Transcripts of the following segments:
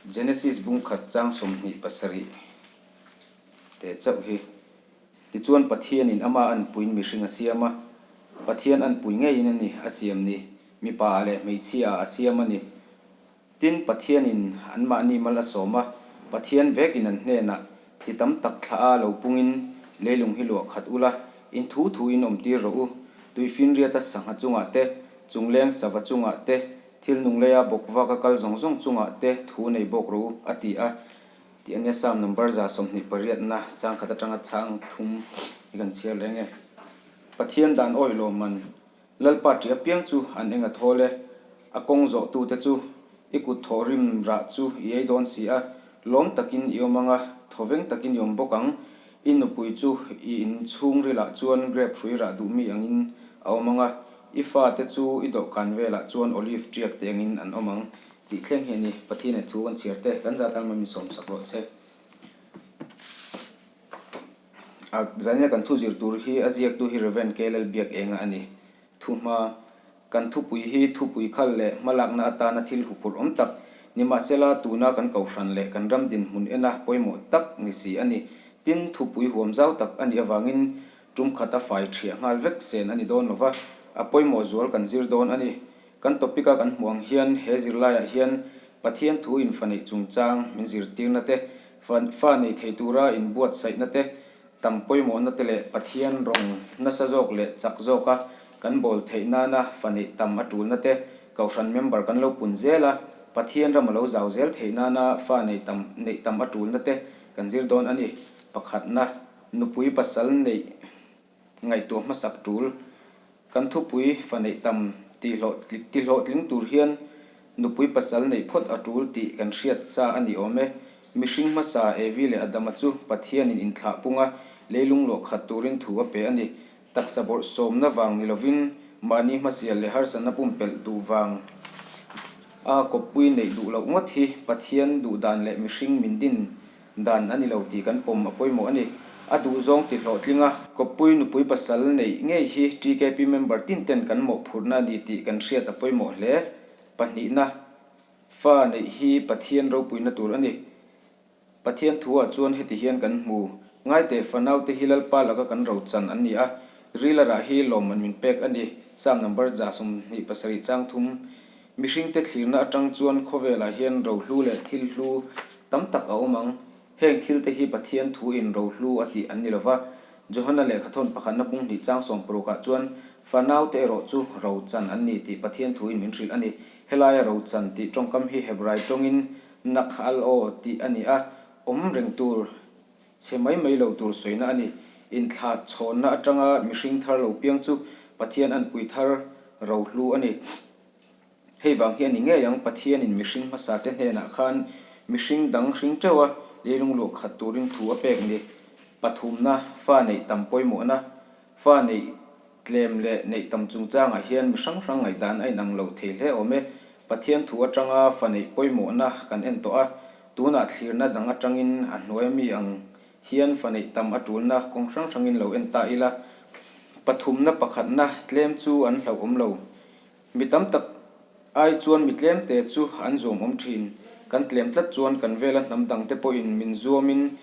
Genesis bung khat chang 27 te chauh hi. Tichuan Pathianin ama anpuiin mihring a siam a, Pathian anpui ngeiin a ni a siam ni, mipa ah leh hmeichhia ah a siam a ni. Tin, Pathianin anmahni mal a sawm a, Pathian vekin an hnenah, Chi tam tak thlah a lo pungin leilung hi luah khat ula, in thu thuin awmtir rawh u. Tuifinriata sangha chungah te, chungleng sava chungah te, thil nung leia bawk vaka kal zawng zawng chungah te thu nei bawk rawh u, a ti a. Tih a nia Psalm number 28 na chang khat atanga chang thum hi kan chhiar reng e. Pathian dan awih lawmman Lalpa ṭih apiang chu an eng a thawl e, a kawng zawhtute chu i kut thawh rim rah chu i ei dawn si a, lawm takin i awm ang a, thawveng takin i awm bawk ang. I nupui chu i in chhungrilah chuan grep hrui rah duh mi angin a awm ang a, i fate chu i dawhkan velah chuan olive ṭiak te angin an awm ang tih thleng hi a ni. Pathian e thu kan chhiar te, kan zat ang min sawmsak rawh se. A zaina kan thu zir tur hi a ziaktu hi Rev. KLL Biakenga a ni. Thuhma, Kan thupui hi thupui khal leh hmalakna atana thil huphurh awm tak, nimahsela tuna kan kohhran leh kan ram dinhmun ena pawimawh tak ni si a ni. Tin, thupui huam zau tak a nih avangin tum khat a fai thiah nghal vek sen a ni dawn lova, a pawimawh zual kan zir dawn a ni. Kan topic a kan hmuh ang hian he zirlaiah hian Pathian thu in fa neih chungchang min zirtirna te, fa fa nei thei tura inbuatsaihna te, tam pawimawhna te leh Pathian rawng nasa zawk leh chak zawka kan bawl theih nana fa neih tam a tulna te, Kohhran member kan lo pun zel a, Pathian ram a lo zau zel theih nana fa nei tam neih tam a tulna te kan zir dawn a ni. Pakhatna, nupui pasal neih ngaihtuah hmasak tul. Kan thupui fa neih tam tihhlawhtling tur hian nupui pasal neih phawt a tul tih kan hriat sa a ni awm e. Mihring hmasa Evi leh Adama chu Pathianin inthlah punga leilung luah khat turin thu a pe a ni. Taksa bawrh sawmna vang ni lovin mahni hmasial leh harsatna pumpelh duh vang a kawppui neih duh loh ngawt hi Pathian duh dan leh mihring min din Dan a ni lo tih kan pawm a pawimawh a ni. A duhzawng ti hlawhtling a, kawppui nupui pasal neih ngei hi TKP member tin ten kan mawhphurhna a ni tih kan hriat a pawimawh hle. Pahnihna, Fa neih hi Pathian ropuina tur a ni. Pathian thuah chuan heti hian kan hmu, Ngaiteh fanaute hi Lalpa laka kan rochan an ni a, rila rah hi lawmman min pek a ni, Psalm number 27 chang thum. Mihringte thlirna atang chuan khawvelah hian rohlu leh thil hlu tam tak a awm ang. Heng thilte hi Pathian thu in rohlu a tih an ni lova. Johana lehkhathawn pakhatna bung hnih chang sawmparukah chuan fanaute erawh chu rochan an ni tih Pathian thu in min hrilh a ni. Helaia rochan tih tawngkam hi Hebrai tawngin nakhal-aw tih a ni a, awm reng tur chhe mai mai lo tur sawina a ni. Inthlah chhawnna atanga mihring thar lo piang chu Pathian anpui thar rohlu a ni. Hei vang hi a ni ngei ang, Pathianin mihring hmasa te hnenah khan mihring dang hring teuh a, leilung luah khat turin thu a pek ni. Pathumna, fa neih tam pawimawhna, fa neih tlem leh neih tam chungchangah hian mi hrang hrang ngaihdan a inang lo thei hle awm e. Pathian thu atanga fa neih pawimawhna kan en tawh a, tunah thlirna dang atangin a hnuai mi ang hian fa neih tam a tulna kawng hrang hrangin lo en ta ila. Pathumna pakhatna tlem chu an hlauhawm lo. Mi tam tak ai chuan mi tlemte chu an zuam awm thin. Kan tlem tlat chuan kan vela hnam dangte pawhin min zuamin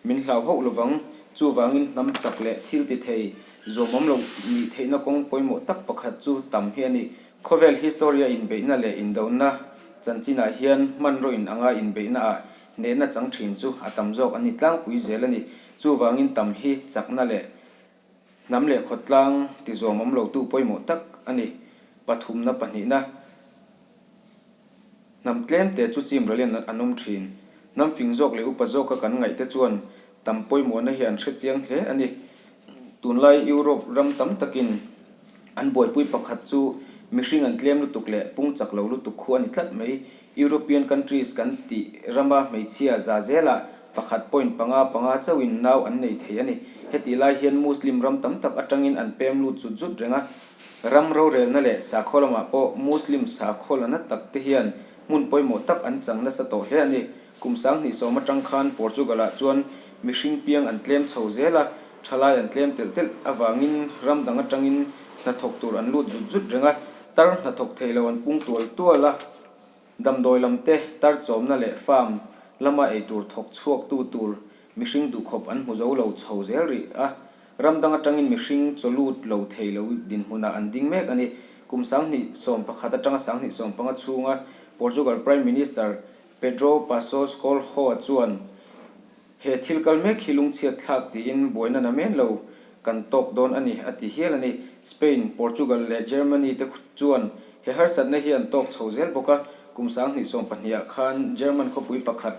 min hlau hauh lovang. Chuvangin hnam chak leh thil ti thei zuamawm lo nih theihna kawng pawimawh tak pakhat chu tam hi a ni. Khawvel history-a inbeihna leh indona chanchinah hian hmanraw in anga inbeihna ah hnehna chang thin chu a tam zawk an ni tlangpui zel a ni. Chuvangin tam hi chakna leh Hnam leh khawtlang ti zuam awm lotu pawimawh tak a ni. Pathumna pahnihna, Hnam tlemte chu chim ralin an awm thin. Hnam fing zawk leh upa zawka kan ngaihte chuan tam pawimawhna hi an hre chiang hle a ni. Tunlai Europe ram tam takin an buaipui pakhat chu mihring an tlem lutuk leh pung chak lo lutuk khu a ni tlat mai. European countries kan tih rama hmeichhia za zelah pakhat point panga panga chauhin nau an nei thei a ni. Hetih lai hian Muslim ram tam tak atangin an pem lut zut zut reng a. Ram rorelna leh sakhaw lamah pawh Muslim sakhaw la na tak te hian hmun pawimawh tak an chang nasa tawh hle a ni. Kum 2010 atang khan Portugal-ah chuan mihring piang an tlem chho zel a, thalai an tlem telh telh avangin ram dang atangin hnathawk tur an lut zut zut reng a, tar hnathawk thei lo an pung tual tual a. Damdawi lam te, tar chawmna leh farm lama eitur thawk chhuaktu tur mihring duhkhawp an hmu zo lo chho zel rih a. Ram dang atangin mihring chaw lut lo thei lo dinhmunah an ding mek a ni. Kum 2011 atanga 2015 chhunga Portugal Prime Minister Pedro Passos Coelho chuan he thil kal mek hi lungchhiat thlak tiin buaina namen lo kan tawk dawn a ni a ti hial a ni. Spain, Portugal leh Germany te chuan he harsatna hi an tawk chho zel bawk a, kum 2020 ah khan German khawpui pakhat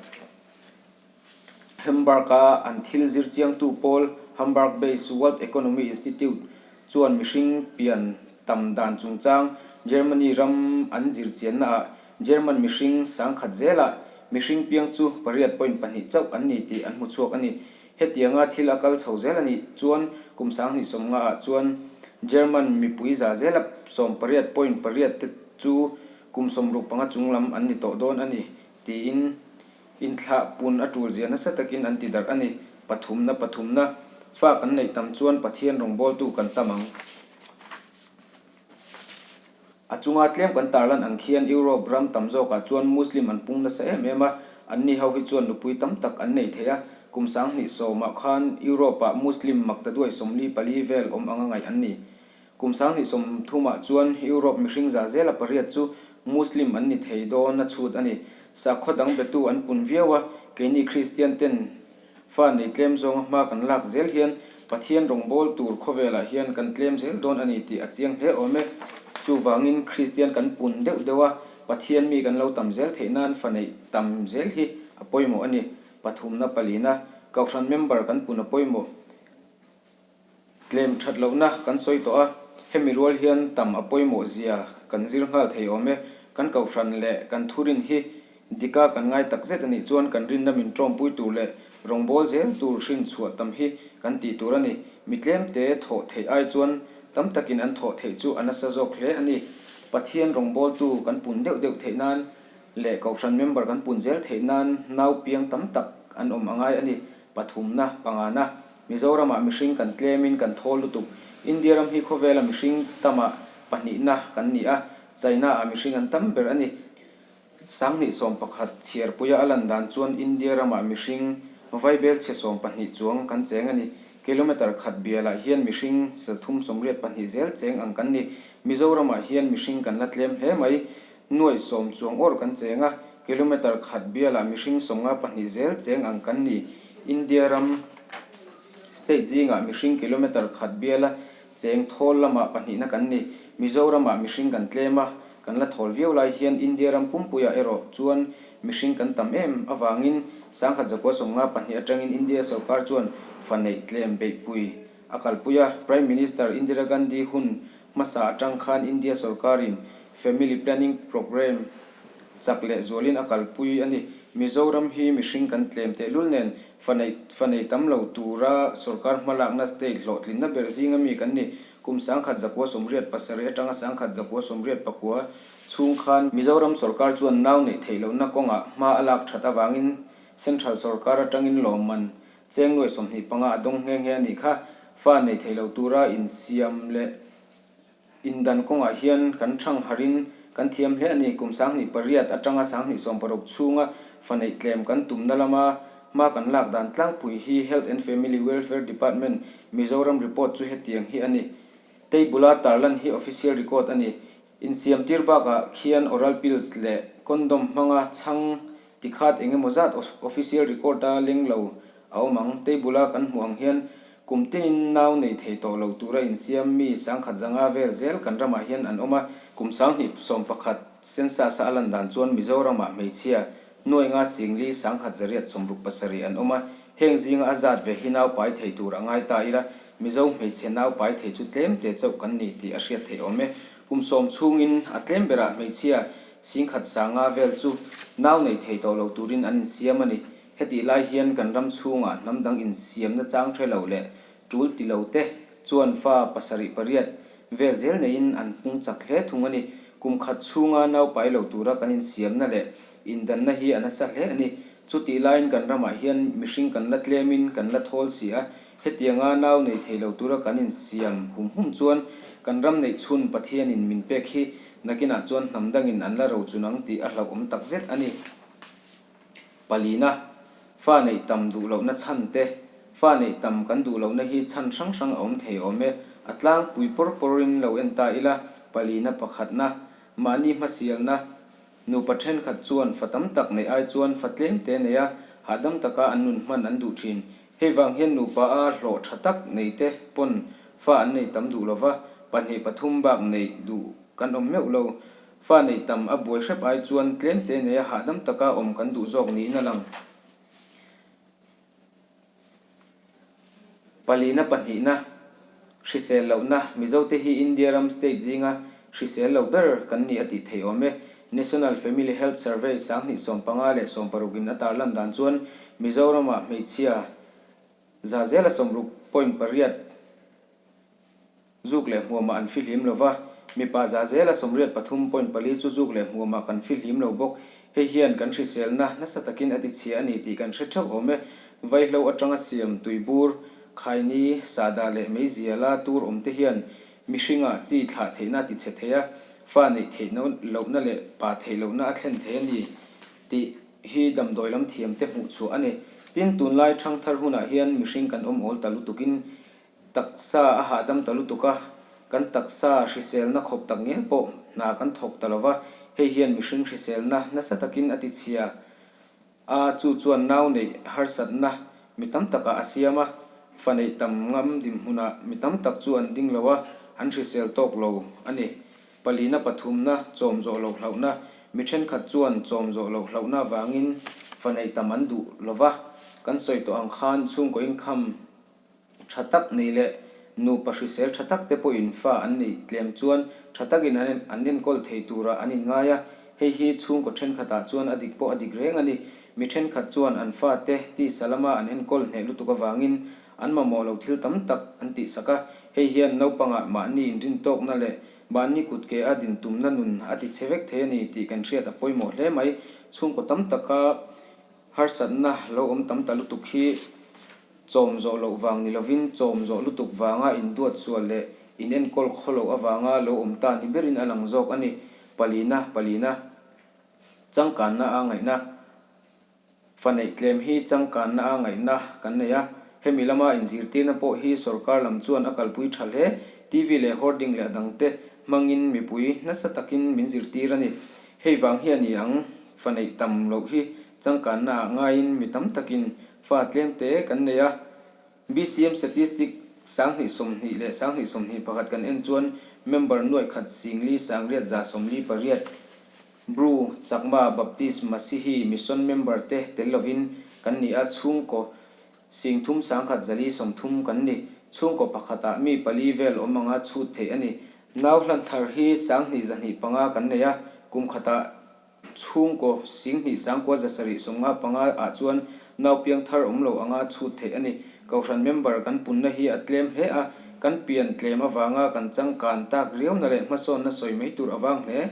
Hamburg-a an thil zir chiangtu pawl Hamburg-based World Economy Institute chuan mihring pian tam dan chungchang Germany ram an zir chiannaah German mihring sangkhat zelah mihring piang chu 8.2 chauh an ni tih an hmu chhuak a ni. Hetianga thil a kal chho zel a nih chuan kum 2050 ah chuan German mipui za zela 18.8 te chu kum 65 chung lam an ni tawh dawn a ni tiin Inthlah pun a tul zia nasa takin an ti darh a ni. Pathumna pathumna fa kan neih tam chuan Pathian rawngbawltu kan tam ang. A chunga tlem kan tarlan ang khian Europe ram tam zawkah chuan Muslim an pung nasa em em a, anni ho hi chuan nupui tam tak an nei thei a. Kum 2010 ah khan Europe-ah Muslim maktaduai 44 vel awm anga ngaih an ni. Kum 2030 ah chuan Europe mihring za zela pariat chu Muslim an ni thei dawn a chhut a ni. Sakhaw dang betu an pun viau a, keini Kristian ten fa nei tlem zawnga hma kan lak zel hian Pathian rawngbâwl tur khawvelah hian kan tlem zel dawn a ni tih a chiang hle awm e. Chuvangin Kristian kan pun deuh deuh a, Pathian mi kan lo tam zel theih nan fa neih tam zel hi a pawimawh a ni. Pathumna palina Kohhran member kan pun a pawimawh. Tlem that lohna kan sawi tawh a, hemi rual hian tam a pawimawh zia kan zir nghal thei awm e. Kan kohhran leh kan thurin hi dika kan ngai tak zet a nih chuan kan rinna min tawmpui tur leh rawngbâwl zel tur hrin chhuah tam hi kan tih tur a ni. Mi tlemte thawh theih ai chuan tam takin an thawh theih chu a nasa zawk hle a ni. Pathian rawngbâwltu kan pun deuh deuh theih nan leh kohhran member kan pun zel theih nan nau piang tam tak an awm a ngai a ni. Pathumna, pangana. Mizoramah mihring kan tlemin kan thawl lutuk. India ram hi khawvela mihring tamah pahnihna kan ni a, China-ah mihring an tam ber a ni. 2011 chhiarpuia a lan dan chuan India ramah mihring vaibel chhe 12 chuang kan cheng a ni. Kilometre khat bialah hian mihring 382 zel cheng ang kan ni. Mizoramah hian mihring kan la tlem hle mai. Nuaih sawm chuang awr kan cheng a, kilometre khat bialah mihring 52 zel cheng ang kan ni. India ram state zingah mihring kilometre khat biala cheng thawl lamah pahnihna kan ni. Mizoramah mihring kan tlem a, kan la thawl viau lai hian India ram pumpuiah erawh chuan mihring kan tam em avangin 1952 atangin India sorkar chuan fa neih tlem beihpui a kalpui a. Prime Minister Indira Gandhi hun Hmasa atang khan India sorkarin Family Planning Programme chak leh zualin a kalpui a ni. Mizoram hi mihring kan tlem tehlul nen fa neih fa nei tam lo tura sorkar hmalakna state hlawhtlinna ber zinga mi kan ni. Kum 1987 atanga 1989 chhung khan Mizoram sorkar chuan nau neih theih lohna kawngah hma a lak that avangin Central sorkar atangin lawmman Cheng nuai 25 a dawng nghe nghe a nih kha. Fa nei thei lo tura insiam leh indan kawngah hian kan thang harin kan thiam hle a ni. Kum 2008 atanga 2016 chhunga fa neih tlem kan tumna lama hma kan lak dan tlangpui hi Health and Family Welfare Department Mizoram report chu hetiang hi a ni. Table-a tarlan hi official record a ni. Insiam tir bakah khian oral pills leh condom hmanga chhang tikhat eng emaw zat official record-a leng lo a awm ang. Table-a kan hmuh ang hian kum tinin nau nei thei tawh lo tura insiam mi 1050 vel zel kan ramah hian an awm a. Kum 2011 census-a a lan dan chuan Mizoramah hmeichhia nuai nga singli 1167 an awm a. Heng zinga a zat ve hi nau pai thei tur a ngai ta ila, Mizo hmeichhe nau pai thei chu tlem te chauh kan ni tih a hriat theih awm e. Kum sawm chhungin a tlem berah hmeichhia 10,500 vel chu nau nei thei tawh lo turin an insiam a ni. Hetih lai hian kan ram chhungah hnam dang insiamna chang hre lo leh tul ti lo te chuan fa pasarih pariat vel zel neiin an pung chak hle thung a ni. Kum khat chhunga nau pai lo tura kan insiamna leh indanna hi a nasa hle a ni. Chutih laiin kan ramah hian mihring kan la tlemin kan la thawl si a, hetianga nau nei thei lo tura kan insiam hum hum chuan kan ram neih chhun Pathianin min pek hi Nakinah chuan hnam dangin an la rochun ang tih a hlauhawm tak zet a ni. Palina, Fa neih tam duh lohna chhan te, Fa neih tam kan duh lohna hi chhan hrang hrang a awm thei awm e. A tlangpui pawr pawrin lo en ta ila, palina pakhatna, mahni hmasialna, Nupa thenkhat chuan fa tam tak neih ai chuan fa tlem te nei a, hahdam taka an nun hman an duh thin. Hei vang hian nupa a hlawh tha tak nei te pawn fa an nei tam duh lova, pahnih pathum bak neih duh kan awm meuh lo. Fa neih tam a buai hrep ai chuan tlem te nei a hahdam taka awm kan duh zawk niin a lang. Palina pahnihna, hrisel lohna, Mizote hi India ram state zinga hrisel lo ber kan ni a tih theih awm e. National Family Health Survey 2015 leh 16 in a tarlan dan chuan Mizoramah hmeichhia za zela sawmruk point pariat Zuk leh hmuamah an fihlim lo va, mipa za zela 83 point pali chu zuk leh hmuamah kan fihlim lo bawk. Hei hian kan hriselna nasa takin a tichhia a ni tih kan hre theuh awm e. Vaihlo atanga siam tuibur, khaini, sahdah leh meiziala tur awm te hian mihringah chi thlah theihna a tichhe thei a, fa neih theih lohna leh pa theih lohna a thlen thei a ni tih hi damdawi lam thiamte hmuhchhuah a ni. Tin, tunlai thangthar hunah hian mihring kan awm awl ta lutukin Taksa a hahdam ta lutuk a, kan taksa hriselna khawp tak ngial pawh hna kan thawk ta lo va, hei hian mihring hriselna nasa takin a tichhia a, chu chuan nau neih harsatna mi tam takah a siam a, fa neih tam ngam dinhmunah mi tam tak chu an ding lo a, an hrisel tawk lo a ni. Palina pathumna chawm zawh loh hlauhna, mi thenkhat chuan chawm zawh loh hlauhna vangin fa neih tam an duh lo va, kan sawi tawh ang khan chhungkaw income Tha tak nei leh nupa hrisel tha tak te pawhin fa an neih tlem chuan tha takin an enkawl thei turah an inngai a, hei hi chhungkaw thenkhatah chuan a dik pawh a dik reng a ni. Mi thenkhat chuan an fate tisa lama an enkawl hneh lutuk avangin an mamawh loh thil tam tak an tihsak a, hei hian naupangah mahni inrintawkna leh mahni kutke a din tumna nun a tichhe vek thei a ni tih kan hriat a pawimawh hle mai. Chhungkaw tam taka harsatna lo awm tam ta lutuk hi Chawm zawh loh vang ni lovin chawm zawh lutuk vanga induat sual leh inenkawl khaw loh avanga lo awm ta ni berin a lang zawk a ni. Palina, palina. Changkanna a ngaihna. Fa neih tlem hi changkanna a ngaihna kan nei a. Hemi lama inzirtirna pawh hi sorkar lam chuan a kalpui tha hle. TV leh hoarding leh a dangte hmangin mipui nasa takin min zirtir a ni. Hei vang hi a ni ang, fa neih tam loh hi changkanna ah ngaiin mi tam takin Fa tlemte kan nei a, BCM statistic 2020 leh 2021 kan en chuan member nuaih khat singli sangriat za 48 Bru, Chakma, Baptist, Masihi, Mission member te tel lovin kan ni a, chhungkaw singthum sangkhat zali 30 kan ni. Chhungkaw pakhatah mi pali vel awm anga chhut theih a ni. Nau hlan thar hi 1225 kan nei a, kum khatah Chhungkaw 20 sangkua 700 55 ah chuan nau piang thar awm lo anga chhut theih a ni. Kohhran member kan punna hi a tlem hle a, kan pian tlem avanga kan changkan tak riauna leh hmasawnna sawi mai tur avang hle.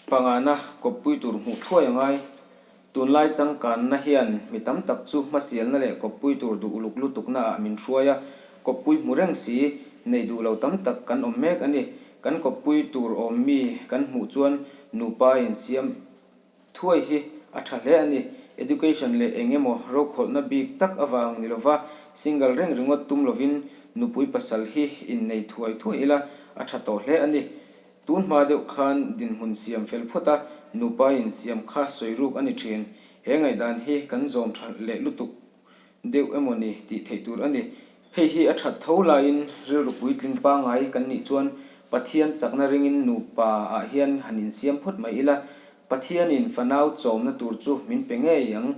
Pangana kawppui tur hmuh thuai a ngai. Tunlai changkanna hian mi tam tak chu hmasialna leh kawppui tur duh uluk lutukna ah min hruai a, kawppui hmu reng si nei duh lo tam tak kan awm mek a ni. Kan kawppui tur awm mi kan hmuh chuan nupa insiam thuai hi a tha hle a ni. Education leh eng emaw rokhawlhna bik tak avang ni lova single reng ringawt tum lovin nupui pasal hi innei thuai thuai ila a tha tawh hle a ni. Tun hma deuh khan dinhmun siam fel phawt a nupa insiam kha sawi ruk a ni thin. He ngaihdan hi kan zawm tha leh lutuk deuh emaw ni tih theih tur a ni. Hei hi a that tho laiin rilru puitling pangngai kan nih chuan Pathian chakna ringin nupa ah hian han insiam phawt mai ila, Pathianin fanau chawmna tur chu min pe ngei ang,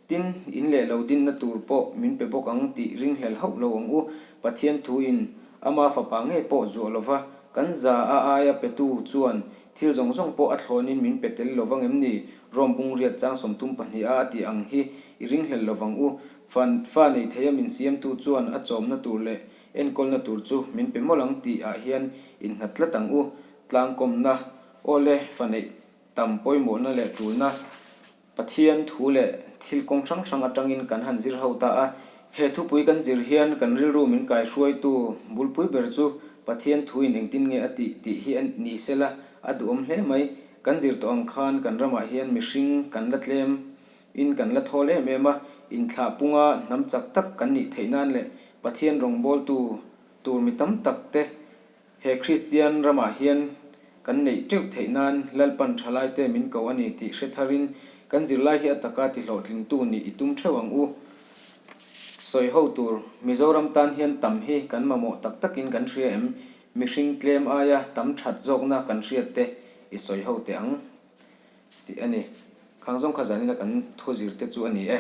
tin in leh lo dinna tur pawh min pe bawk ang tih ringhlel hauh lo ang u. Pathian thuin ama fapa ngei pawh zuah lova kan za a aia petu chuan thil zawng zawng pawh a thlawnin min pe tel lovang em ni? Rom bungriat chang 32 a a tih ang hi i ringhlel lovang u. Fa fa nei theia min siamtu chuan a chawmna tur leh enkawlna tur chu min pe mawlh ang tih ah hian innghat tlat ang u. Tlangkawmna, aw le, fa neih tam pawimawhna leh tulna Pathian thu leh thil kawng hrang hrang atangin kan han zir ho ta a. He thupui kan zir hian kan rilru min kaihruaitu bulpui ber chu Pathian thuin engtin nge a tih tih hi a ni sela. A duhawm hle mai. Kan zir tawh ang khan kan ramah hian mihring kan la tlem in kan la thawl em em a, inthlah punga hnam chak tak kan nih theih nan leh Pathian rawngbawltu tur mi tam tak te he Kristian ramah hian kan neih teuh theih nan Lalpan thalai te min ko a ni tih hre tharin kan zirlai hi a taka ti hlawhtlingtu nih i tum theuh ang u. Sawi ho tur Mizoram tan hian tam hi kan mamawh tak takin kan hria em? Mihring tlem aia tam that zawkna kan hriat te i sawi ho teh ang tih a ni. Khang zawng kha zanina kan thu zir te chu a ni e.